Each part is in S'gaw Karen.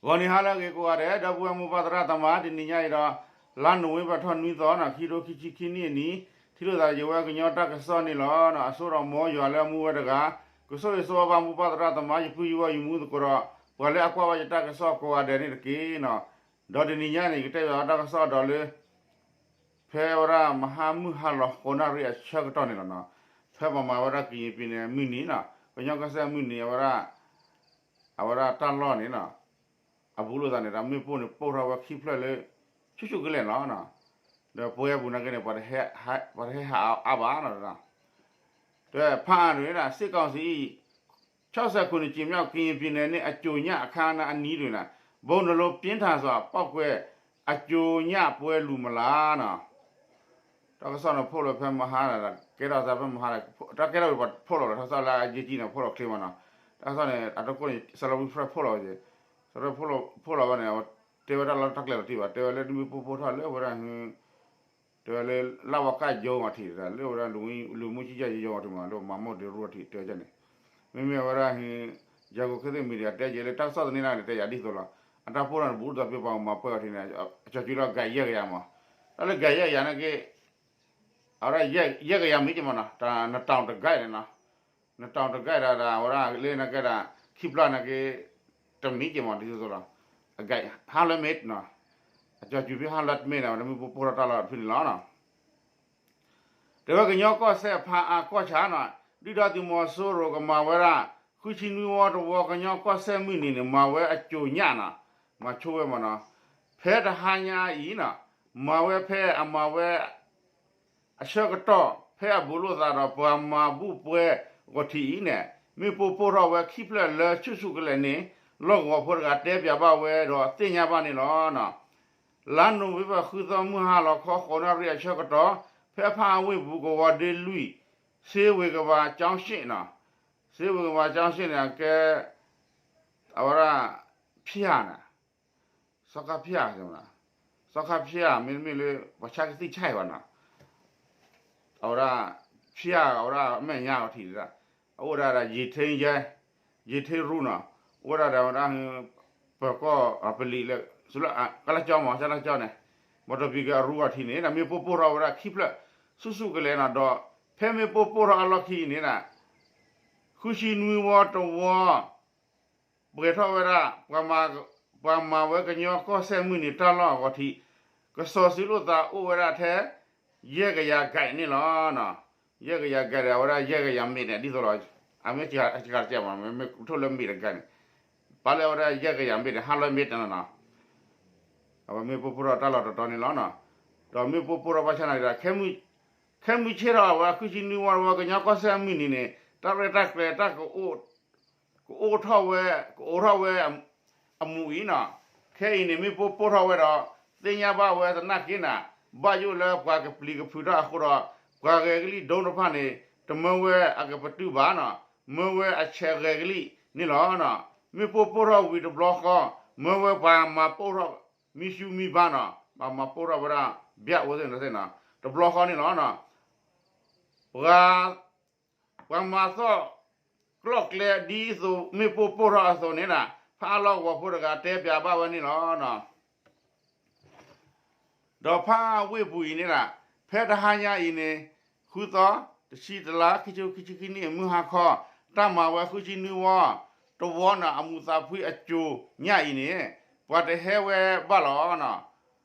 ဂီၤနံၤဟါလၢအဂ့ၤကိးဂၤဒဲး ဒီပုၢ်ဝဲၢ်မိၢ်ပၢ်သရၣ်သမါ တနံၤညါအံၤဒီး လါနိၣ်ဝ့ဘၢၣ်ထီၣ်နွံသီနီၤ ခံထိခံဆံခံနံၣ်အနံၤ ထံၣ်လိာ်သးယဝဲကညီတၢ်ကစီၣ်န့ၣ်လီၤ. အစိဒီးမ်ယွၤလၢအမူဝဲတဂၤ ကဆိၣ်ဂ့ၤဆိၣ်ဝါဘၣ်မိၢ်ပၢ်သရၣ်သမါ ယပုၢ်ယဝဲၢ်ယမူသကိးဒီး ပှၤလၢအကွၢ်ဘၣ်ယတၢ်ကစီၣ်ကိးဂၤဒဲးန့ၣ်တက့ၢ်နီၤ. ဒီးတနံၤညါန့ၣ် ယကတဲဘၣ်တၢ်ကစီၣ်ဒီးလၢ ဖဲဝဲဒၣ်မဟါမုၢ်ဟါလီၤဃိးနၣ်ရံၣ်အဆၢကတီၢ်န့ၣ်လီၤနီၤ. ဖဲပှၤမၤဝဲဒၣ်ကယံၤပံၤန့ၣ်မုၢ်နံၤနီၤ ကညီကီၢ်စဲၣ်မုၢ်နံၤ အဝဲဒၣ် အဝဲဒၣ်တၢ်လီၢ်န့ၣ်နီၤ အဘူးလိာ်သးန့ၣ်ဒီး မ့ၣ်ပိၢ်န့ၣ်ပိၢ်ထီၣ်ဝဲခံဖျၢၣ်လၢ ဆူၣ်ဆူၣ်ကလဲာ်လီၤနီၤ. ဒီးပဝဲပူၤနာ်က့န့ၣ် ပှၤတဟဲဟးအါဘၣ်နီၤ ဒီးဖးအံၤန့ၣ် စစ်ကောင်စီ ခြောက်ဆယ့်ခုနစ်ကြိမ်မြောက် ကရင်ပြည်နယ်နေ့ အကြိုည အခမ်းအနားအနီးတွင် ဗုံးနှစ်လုံးပြင်းထန်စွာ ပေါက်ကွဲ အကြိုညပွဲလူၤမလၤနီၤ. တၢ်ကစီၣ်န့ၣ် ဖိၣ်လီၤဖဲမဟါ ကဲထီၣ်သးဖဲမဟါ တၢ်ကဲထီၣ်ဝံၤပှၤဖိၣ်လီၤဒီး တၢ်ကစီၣ်လၢအယ့ၢ်ကံန့ၣ် ဖိၣ်လီၤချ့မးနီၤ. တၢ်ကစီၣ်န့ၣ် အတကိၢ်န့ၣ် စလီဖဲဖိၣ်လီၤဝဲ စလီဖိၣ်လီၤဝဲန့ၣ် တဲဝဲဒၣ်လီၤတၢ်ကျဲၤလီၤတံၢ်ဘၣ် တဲဝဲလၢမ့ၣ်ပိၢ်ပိၢ်ထီၣ်လၢဝဲဒၣ် တဲဝဲလၢ လဝကရုံးအထံး လၢဝဲဒၣ် လူဝင်မှုကြီးကြပ်ရေးရုံးအထံးမး လၢမၤမိၢ်ဒ့ရူၢ်အထံး တဲဝဲန့ၣ် မ့မ့ၢ်အဝဲဒၣ် ရန်ကုန်ခေတ်သစ်မီဒီယာ တဲက့ၤလၢတၢ်ကစီၣ်သန့တၢ်န့ၣ် တဲယၤဒ်သိးလီၤ. အတၢ်ပိၢ်ထီၣ်န့ၣ် ဘူးဒီးပှၤမၤပှဲၤအီၤထံးန့ၣ် အကၠီၤစုလီၤ ဂဲးယဲၢ်ကယၤမး တၢ်လၢဂဲးယဲၢ်ကယၤန့ၣ်က့ အဝဲဒၣ် ယဲၢ်ကယၤမ့ၢ်က့မးနီၤ တၢ်နတၢ်တဂၤန့ၣ်နီၤ နတၢ်တဂၤဒၣ်ဒၣ် အဝဲဒၣ်လၢနကဲဒၣ် ခံဖျၢၣ်န့ၣ်က့ တမ့ၢ်က့မး ဒ်သိးသိးလီၤ. အဂဲး ဟါလၢမ့ၢ်နီၤ အကၠီၤစုဖဲဟါလၢမ့ၢ်န့ၣ် အဝဲဒၣ်မ့ၣ်ပိၢ်ပိၢ်ထီၣ်တၢ်လီၢ်ဖဲန့ၣ်လီၤနီၤ. တဲဝဲကညီကီၢ်စဲၣ်ဖးအါကီၢ်ဆၣ်နီၤ ဒုၣ်ဒါသုးမီၤစိရိၤကမၤဝဲဒၣ် ဃုဆံနွံဝီတဝီ ကညီကီၢ်စဲၣ်မုၢ်နံၤန့ၣ် မၤဝဲအကၠိညၣ်နီၤ မၤဆိဝဲမးနီၤ. ဖဲတဟါညါအံၤနီၤ မၤဝဲဖဲအမၤဝဲ အဆၢကတီၢ် ဖဲအဘူးလိာ်သးဒီးပှၤမၤဘူၣ်ပှဲၤဂီၤထံးအံၤန့ၣ် မ့ၣ်ပိၢ်ပိၢ်ထီၣ်ဝဲခံဖျၢၣ်လၢဆူၣ်ဆူၣ်ကလဲာ်န့ၣ် လီၢ်ကဝီၤဖိတဂၤတဲပၠးဘၣ်ဝဲဒီးသ့ၣ်ညါဘၣ်န့ၣ်လီၤ. လါနိၣ်ဝ့ဘၢၣ်ဃုသီ မုၢ်ဟါလီၤခီဃိးနၣ်ရံၣ်အဆၢကတီၢ် ဖဲဖးအါဝ့ၢ်ပူၤ ကဝီၤဒ့လွံၢ် စ့ဝ့ၤကဝၤကျောင်းရှေ့နီၤ စ့ဝ့ၤကဝၤကျောင်းရှေ့န့ၣ် အကဲ အဝဲဒၣ် ဖၠၣ်န့ၣ် စီၤခါဖၠၣ် စီၤခါဖၠၣ် မ့တမ့ၢ်လၢ ပှၤဆါကသံၣ်ဆါအံၤဘၣ်နီၤ အဝဲဒၣ် ဖၠၣ် အဝဲဒၣ်အမဲာ်ညါအီၤထံးဒၣ် အအိၣ်ဒၣ်ဒီး ယ့ၤထ့ယဲ ယ့ၤထ့ရူနီၤ အိၣ်ဝဲဒၣ်ဒီးအဝဲဒၣ် ပၢၤကီၢ်ပလံးလၢ ကလါကၠီမး ကလါကၠီန့ၣ် မီၤတဘံၣ်ကရူအီၤထံးန့ၣ် မ့ၣ်ပိၢ်ပိၢ်ထီၣ်ဝဲဒၣ်ခံဖျၢၣ် ဆူၣ်ဆူၣ်ကလဲာ်နီၤ ဒီးဖဲမ့ၣ်ပိၢ်ပိၢ်ထီၣ်အလီၢ်ခံအံၤန့ၣ် ဃုဆံနွံဝီတဝီ ပှဲၤထီၣ်ဝဲဒၣ် ပှၤမၤဝဲကညီကီၢ်စဲၣ်မုၢ်နံၤတၢ်လီၢ်အဂီၤထံး ကစီၤစုလိာ်သးအိၣ်ဝဲဒၣ်ထဲ ယဲၢ်ကယၤဂၤန့ၣ်လီၤ. ယဲၢ်ကယၤဂၤဒီး အဝဲဒၣ်ယဲၢ်ကယၤမ့ၢ်န့ၣ် ဒ်သိးလီၤ အမ့ၢ်စှၤတကဲးမး မ့ၢ်ထိၣ်လၢမ့ၢ်တဂၤန့ၣ် ပာ်လၢအဝဲဒၣ်ယဲၢ်ကယၤမ့ၢ်န့ၣ် ဟါလီၤမ့ၢ်တနီၤနီၤ အဝဲမ့ၣ်ပိၢ်ပိၢ်ထီၣ်တၢ်လီၢ်တတီၤန့ၣ်လီၤ. ဒီးမ့ၣ်ပိၢ်ပိၢ်ထီၣ်ဘၣ်ဆၣ်နာ်က့ဒီး ခဲမုၢ်ဆ့ၣ်ထီၣ်အဝဲ ဃုဆံနွံဝီတဝီ ကညီကီၢ်စဲၣ်မုၢ်နံၤန့ၣ် တၢ်ရဲၣ်တၢ်ကျဲၤတၢ်ကအိၣ် ကအိၣ်ထီၣ်ဝဲ ကအိးထီၣ်ဝဲအမူးအံၤနီၤ ခဲအံၤန့ၣ် မ့ၣ်ပိၢ်ပိၢ်ထီၣ်ဝဲဒီး သ့ၣ်ညါဘၣ်ဝဲသနာ်က့န့ၣ် ဘၣ်ယိၣ်လၢပှၤကပျံၤကဖုးတၢ်အဃိဒီး ပှၤဂဲၤကလံၣ်ဒိတဖၣ်န့ၣ် တမၢဝဲအကပတုာ်ဘၣ်နီၤ မၢဝဲအဆဲးဂဲၤကလံၣ်န့ၣ်လီၤ. မ့ၣ်ပိၢ်ပိၢ်ထီၣ်ဝံၤတဘျီဃီ မၢဝဲပှၤမၤပိၢ်ထီၣ် မံဆူမံဘါနီၤ ပှၤမၤပိၢ်ထီၣ်ဝဲဒၣ် ဘၠၣ်အိၣ်သ့ၣ်နီၤသ့ၣ်နီၤ တဘျီဃီန့ၣ်လီၤ. ပှၤ ပှၤမၤသီၣ်ကျီၣ်ကျဲဒ်သိးမ့ၣ်ပိၢ်ပိၢ်ထီၣ်အသိးန့ၣ် ဖးအါလီၢ်ကဝီၤဖိတဂၤတဲပၠးဘၣ်ဝဲန့ၣ်လီၤ. ဒီးဖးအါဝ့ၢ်ပူၤအံၤန့ၣ် ဖဲတဟါညါအံၤန့ၣ် ဃုသီ တဆံတလါ ခံကထိခံဆံခံနံၣ် မုၢ်ဟါခီ တၢ်မၤဝဲဃုဆံနွံဝီ တဝီန့ၣ် အမူးသးဖှံအစိၤညါအံၤန့ၣ် ပှၤတဟဲဝဲဘၣ်လီၤ.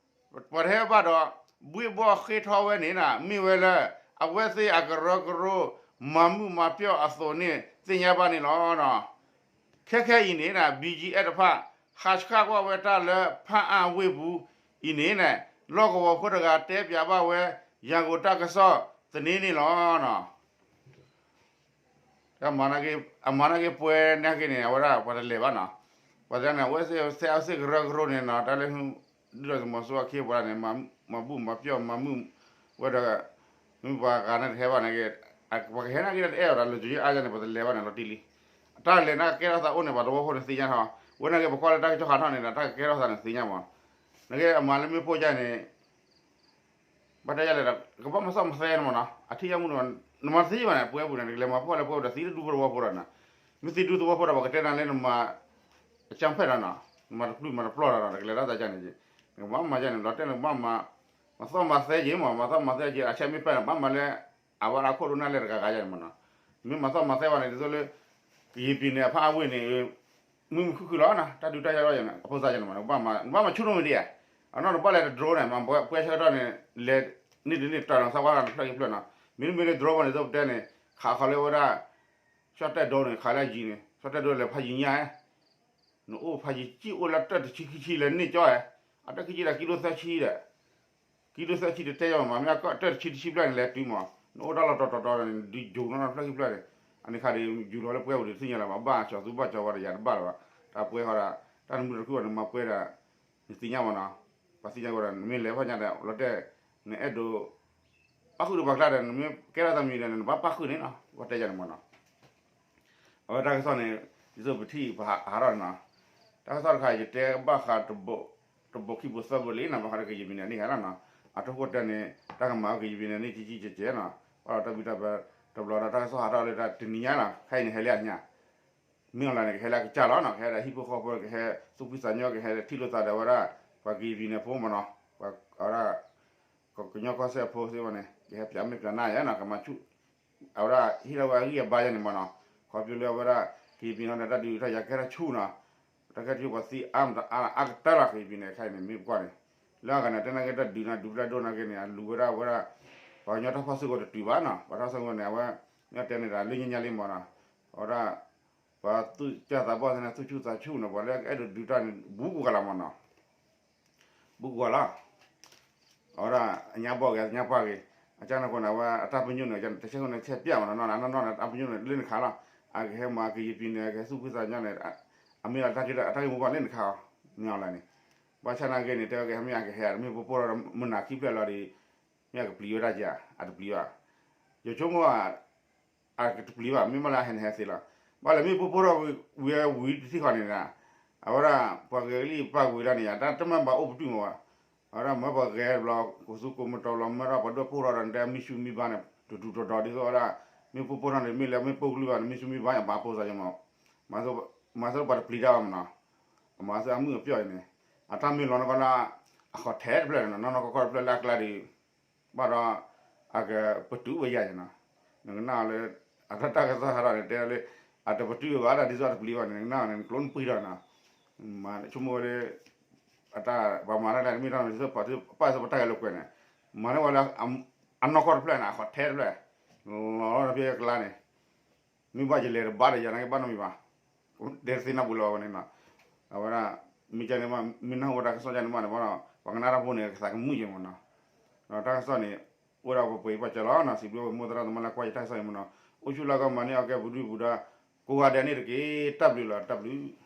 ပှၤတဟဲဘၣ်ဒီး ဘှ့ၣ်ဘီၣ်ဃ့ထီဝဲန့ၣ် မ့ၢ်ဝဲလၢ အဝဲသ့ၣ်အကရၢကရိ မၤမုာ်မၤပျီၣ်အသိးန့ၣ် သ့ၣ်ညါဘၣ်န့ၣ်လီၤ. ခဲခဲအံၤန့ၣ် ဘံကၠံအဲၣ်တဖၣ် ဟးဆှၣ်ကွၢ်ဝဲတၢ်လၢဖးအါဝ့ၢ်ပူၤအံၤန့ၣ် လီၢ်ကဝီၤဖိတဂၤတဲပၠးဘၣ်ဝဲ ယၤကိာ်တၢ်ကစီၣ်သန့န့ၣ်လီၤ. အမၤနာ်က့ပှဲၤနာ်က့န့ၣ် အဝဲဒၣ်ပှၤတလဲၤဘၣ်နီၤ, ပှၤတန့ၣ် အဝဲသ့ၣ်အဝဲသ့ၣ်ကရၢကရိန့ၣ်နီၤ တၢ်လၢ ဒုၣ်ဒါသုးမီၤစိရိၤအခ့အပှၤန့ၣ် မၤဘူၣ်မၤပျီၣ်မၤမုာ်ဝဲဒီး မ့ၢ်ပှၤဂၤန့ၣ်တဟဲဘၣ်နာ်က့ ပှၤကဟဲနာ်က့တအဲၣ်ဝဲဒၣ် လၢကယါအါန့ၣ် ပှၤတလဲၤဘၣ်န့ၣ်လီၤတံၢ်လံ, တၢ်လဲၤန့ၣ်ကကဲထီၣ်သးအိၣ်န့ၣ် ပှၤသဝီဖိန့ၣ်သ့ၣ်ညါထီၣ်, ဝဲနာ်က့ပကွၢ်လၢတၢ်ကစီၣ်ဟးထီၣ်န့ၣ်ဒီး တၢ်ကကဲထီၣ်သးန့ၣ်သ့ၣ်ညါမး, နာ်က့အမၤလၢမ့ၣ်ပိၢ်ယါန့ၣ် ဘၣ်တၢ်ယါလဲၣ်ဒီး ကဘၣ်မၤသီၣ်မၤသဲန့ၣ်မးနီၤ, အထံၣ်ယါမုၢ်န့ၣ် နမၤသံဘၣ်န့ၣ် ပှဲၤပူၤန့ၣ် နကလဲၤမၤဖှီၣ်လၢပှဲၤပူၤဒီးသံတဒူဖိသဝီဖိဒီးနီၤ, မ့ၢ်သံဒူသဝီဖိဒီး ပှၤကတဲနၤလၢနမၤ အကၠၢဖဲၣ်ဒီးနီၤ, မၤတပျုၢ်မၤတပျီၢ်တၢ်ဒီး တကလဲၤတၢ်သးကန့ၣ်က့, နကဘၣ်မၤကန့ၣ် လီၤတဲာ်နကဘၣ်မၤ, မၤသီၣ်မၤသဲက့မး မၤသီၣ်မၤသဲက့ အဆဲမ့ၢ်ပၢၢ်န့ၣ် ဘၣ်မၤလၢ အဝဲဒၣ်ခိၣ်ဒိၣ်နၢ်လဲၢ်တဂၤဂၤယၤန့ၣ်မးနီၤ, မ့ၢ်မၤသီၣ်မၤသဲဘၣ်န့ၣ် ဒ်သိးလၢ ကယံာ်ပံၤန့ၣ် အဖးအဝ့ၢ်န့ၣ် မုာ်မုာ်ခုၣ်ခုၣ်လီၤနီၤ, တၢ်ဒုးတၢ်ယၤဒီးယၤန့ၣ် အဖိသၣ်ယၤန့ၣ်မး နကဘၣ်မၤဆူၣ်ထီၣ်မ့ၢ်ဒံးဧါ, အနီၢ်နဘၣ်လဲၤတ drone န့ၣ် မၤပှဲၤဆၢကတီၢ်န့ၣ် လဲၤန့ၢ်တန့ၢ်တၢ်နီၤ သးဝါလီၤနဖျၢၣ်က့ဖျၢၣ်နီၤ, မ့တမ့ၢ်လၢ drone ဘၣ်န့ၣ် သိးပတဲန့ၣ် ခးဃီၤလၢဝဲဒၣ် ရှီၣ်တဲၣ်ဒိန့ၣ် ခးလၢယံၤန့ၣ် ရှီၣ်တဲၣ်ဒိလဲၤဖးယံၤညါ နအိၣ်ဖးယံၤကံၣ်အိၣ်လၢတၢၢ်တဆံခံဆံလဲၤန့ၢ်ကၠီဧါ, အတၢၢ်ခံဆံဒီးကံလိသၢဆံဒီး, ကံလိသၢဆံတတဲယီၤမး မ့ၢ်အကီၢ်တၢၢ်တဆံတဆံဖျၢၣ်န့ၣ် လဲၤတုၤမး နအိၣ်တၢ်လီၢ်တီၤတီၤတီၤန့ၣ် နဒုးယိၤနီၢ်နီၢ်တဖျၢၣ်ခံဖျၢၣ်န့ၣ်, အန့ၣ်ခါဒီး ယူၤလီၤလၢပှဲၤပူၤဒီးသ့ၣ်ညါလၢၤဘၣ် ဘၣ်ကၠီၤသူဘၣ်ကၠီၤဝဲဒီးယၤတဘၣ်လၢၤဘၣ်, တၢ်ပှဲၤဃီဒီး တၢ်နမုၢ်တရခုၣ်ဘၣ်န့ၣ် မၤပှဲၤဒီး နသ့ၣ်ညါမးနီၤ, ပှၤသ့ၣ်ညါဝဲဒီး နမ့ၢ်လဲၤဖီၣ်ညါဒီး လီၤတဲာ် နအဲၣ်ဒိး ပၣ်ဃုာ်ဒီးပှၤကျါဒီး နမ့ၢ်ကဲထီၣ်သးမံၤဒီး နဘၣ်ပၣ်ဃုာ်န့ၣ်နီၤ ပှၤတဲယၤန့ၣ်မးနီၤ, အဝဲတၢ်ကစီၣ်န့ၣ် ဒ်သိးပထံၣ်ပဟးထီၣ်န့ၣ်နီၤ, တၢ်ကစီၣ်တခါ ယတဲဘၣ်ဃး တဘိးခံဘိးသၢဘိးလံနီၤ ဘၣ်ဃးဒီးကယံာ်ပံၤန့ၣ်န့ၣ်နီၤ, အထီၣ်ခိၣ်တဲန့ၣ် တၢ်ကမၤဝဲကယံာ်ပံၤန့ၣ်န့ၣ် ကကကဲကဲနီၤ, ဘၣ်ဒီးတၢ်ဘံၣ်တၢ်ဘၢ တဘျီဒီးတၢ်ကစီၣ်ဟးထီၣ်လၢတၢ်တနံၤညါနီၤ ခဲအံၤန့ၣ် ဟဲလၢအညါ မ့ၢ်အီၤလၢန့ၣ် ကဟဲလၢအကစၢ်လီၤနီၤ, ကဟဲလၢဟံၣ်ဖိဃီဖိ ကဟဲသူၣ်ဖှံသးညီ ကဟဲထံၣ်လိာ်သးဒီးဝဲဒၣ် ပှၤကယံာ်ပံၤန့ၣ်ဖိမးနီၤ, ပှၤဝဲဒၣ် ကညီကီၢ်စဲၣ်ဖိသ့ၣ်မးန့ၣ် ကဟဲပျးမဲာ်ပျးနါယါနီၤ, ကမၤဆူၣ် အဝဲဒၣ်ဟ့ၣ်ထီၣ်ဝဲအဂံၢ်အဘါယါန့ၣ်မးနီၤ, ခီဖျိလၢအဝဲဒၣ် ကယံာ်ပံၤန့ၣ်ဒီးတၢ်ဒုးတၢ်ယၤကဲထီၣ်ဆူၣ်နီၤ, တၢ်ကဲထီၣ်ဆူၣ်ပှၤသံအါမးတအါအါကတၢၢ်လီၤ ကယံာ်ပံၤန့ၣ် ခဲအံၤန့ၣ် မ့ၢ်ပကွၢ်န့ၣ်, လၢအဂၤန့ၣ် တဲနာ်က့တၢ်ဒုးန့ၣ် ဒုးဖျၢၣ်ဒိၣ်နာ်က့န့ၣ် အလူၤဝဲဒၣ်ဝဲဒၣ် ပှၤကညီတၢ်ဖီၣ်စုကဝဲၤတတုၤဘၣ်နီၤ, ပှၤတၢ်ဖီၣ်စုကဝဲၤန့ၣ် အဝဲမ့ၢ်တဲန့ၣ်ဒီးလၢညါညါလံမးနီၤ, အဝဲဒၣ် ပှၤသူၣ်ကၢ်သးဘီၣ်သ့ၣ်န့ၣ် သူၣ်ဆူၣ်သးဆူၣ်န့ၣ် ပှၤလၢအအဲၣ်ဒိးဒုးတၢ်န့ၣ် ဘူးကဂၤလီၤမးနီၤ ဘူးကဂၤလီၤ, အဝဲဒၣ်အညါဘီၣ်ဂ့ၤ အညါပှၢ်ဂ့ၤ, အကၢ်န့ၣ်အဃိန့ၣ် အဝဲအတၢ်ပညိၣ်န့ၣ် တဆဲဃိန့ၣ် ဆဲးပျၢ်မးနီၤ နီၢ်နီၢ်နီၢ်န့ၣ် အတၢ်ပညိၣ်န့ၣ် လၢနခါလီၤ, အကဟဲမၤကယံာ်ပံၤန့ၣ် ကဟဲသူၣ်ဖှံသးညီန့ၣ် အမ့ၢ်လၢတၢ်ဂ့ၢ်တၢ်ဂ့ၢ်မိၢ်ပှၢ်လၢနခါအီၤ, မ့ၢ်အီၤလၢန့ၣ်, ဘၣ်ဆၣ်နာ်က့န့ၣ် တဲဝဲကဟဲမ့ၢ်အကဟဲ မ့ၢ်ပှၤပိၢ်ထီၣ်ဒီးမုၢ်နၤခံဖျၢၣ်လီၤဒီး မ့ၢ်အကပျံၤဝဲဒၣ်က့ၤ အတပျံၤဘၣ်, ယဆိကမိၣ် အကတပျံၤဘၣ် မ့ၢ်ဘၣ်လၢအဟဲန့ၣ်ဟဲသ့လီၤ, ဘၣ်လၢမ့ၢ်ပှၤပိၢ်ထီၣ်ဝံၤဝံၤတထံၣ်ဃီန့ၣ်, အဝဲဒၣ် ပှၤဂဲၤကလံၣ်ပာ်ဝံၤဒၣ်န့ၣ်ယါ တၢ်တမ့ၢ်ဘၣ်အိၣ်ပတုာ်မးဝဲ, အဝဲဒၣ်မ့ၢ်ပှၤဂဲၤဘျီ ကသူကိးမတီၤဘျီ မ့ၢ်ဒၣ်ပှၤဒိၣ်ပိၢ်ထီၣ်ဒီး နတဲမ့ၢ်ဆူမ့ၢ်ဘါန့ၣ် တဒူၣ်တဒီးဒ်သိးဝဲဒၣ်, မ့ၢ်ပှၤပိၢ်ထီၣ်န့ၣ် မ့ၢ်လဲၤမ့ၢ်ပိာ်ကလုၢ်ဘၣ်န့ၣ် မ့ၢ်ဆူမ့ၢ်ဘါန့ၣ် ပှၤပိာ်သးယမး, မၤသးပှၤတပျံၤတၢ်ဘၣ်မးနီၤ, အမၤသးအမုၢ်အပျီၢ်အံၤန့ၣ်, အတၢ်မ့ၢ်လီၤနကီၢ်လၢ အဃီၤထဲတဖျၢၣ်န့ၣ်နီၤ နီၢ်နီၢ်ကီၢ်ကီၢ်တဖျၢၣ်လၢအကျါဒီး ဘၣ်ဒီး အကပတုာ်ဝဲယၤန့ၣ်နီၤ, နကနၣ်လၢ အတၢ်တၢ်ကစီၣ်ဟးထီၣ်န့ၣ် တဲလၢ အတပတုာ်ဘၣ်ဒၣ်ဒ်သိးအတပျံၤဘၣ်န့ၣ် နကနၣ်န့ၣ် နကျိနပှံၤထီၣ်နီၤ, ဆိကမိၣ်ဝဲလၢ အတၢ်ပှၤမၤတၢ်လၢမ့ၢ်တၢ်န့ၣ် ဒ်သိးပပၢ်ဒ်သိးပတၢ်ဂဲၤလိာ်ကွဲးန့ၣ်, မၤန့ၢ်ဝဲလၢ အနီၢ်ကီၢ်တဖျၢၣ်န့ၣ် အဃီၤထဲတဖျၢၣ်, လီၤလီၤတဖျၢၣ်အကျါန့ၣ် မ့ၢ်ဘၣ်ယလဲၤတဘၣ်ဒီးယၤနာ်က့ဘၣ်နီတမံၤဘၣ်, တဲသ့နၢ်ပူၤလၢအဝဲန့ၣ်နီၤ, အဝဲဒၣ် မ့ၢ်ကန့ၣ်မး မ့ၢ်နၢ်ဟူဝဲတၢ်ကစီၣ်ကန့ၣ်မးန့ၣ်ဘၣ်နီၤ ပှၤကနၣ်တၢ်ဖိန့ၣ် ကသးကမုာ်က့ၤမးနီၤ, တၢ်ကစီၣ်န့ၣ် အိၣ်ဒၣ်ပှဲၤပှဲၤအံၤပှၤစၢၤလီၤနီၤ စံးဘျုးပမိၢ်သရၣ်သမါလၢကွၢ်ယတၢ်ကစီၣ်အံၤမးနီၤ, အိၣ်ဆူၣ်လၢကမၤန့ၢ်အီၤကဲပဒုၣ်ပဒါ ကိးဂၤဒဲးန့ၣ်တက့ၢ် တၢ်ဘျုးလီၤ တၢ်ဘျုး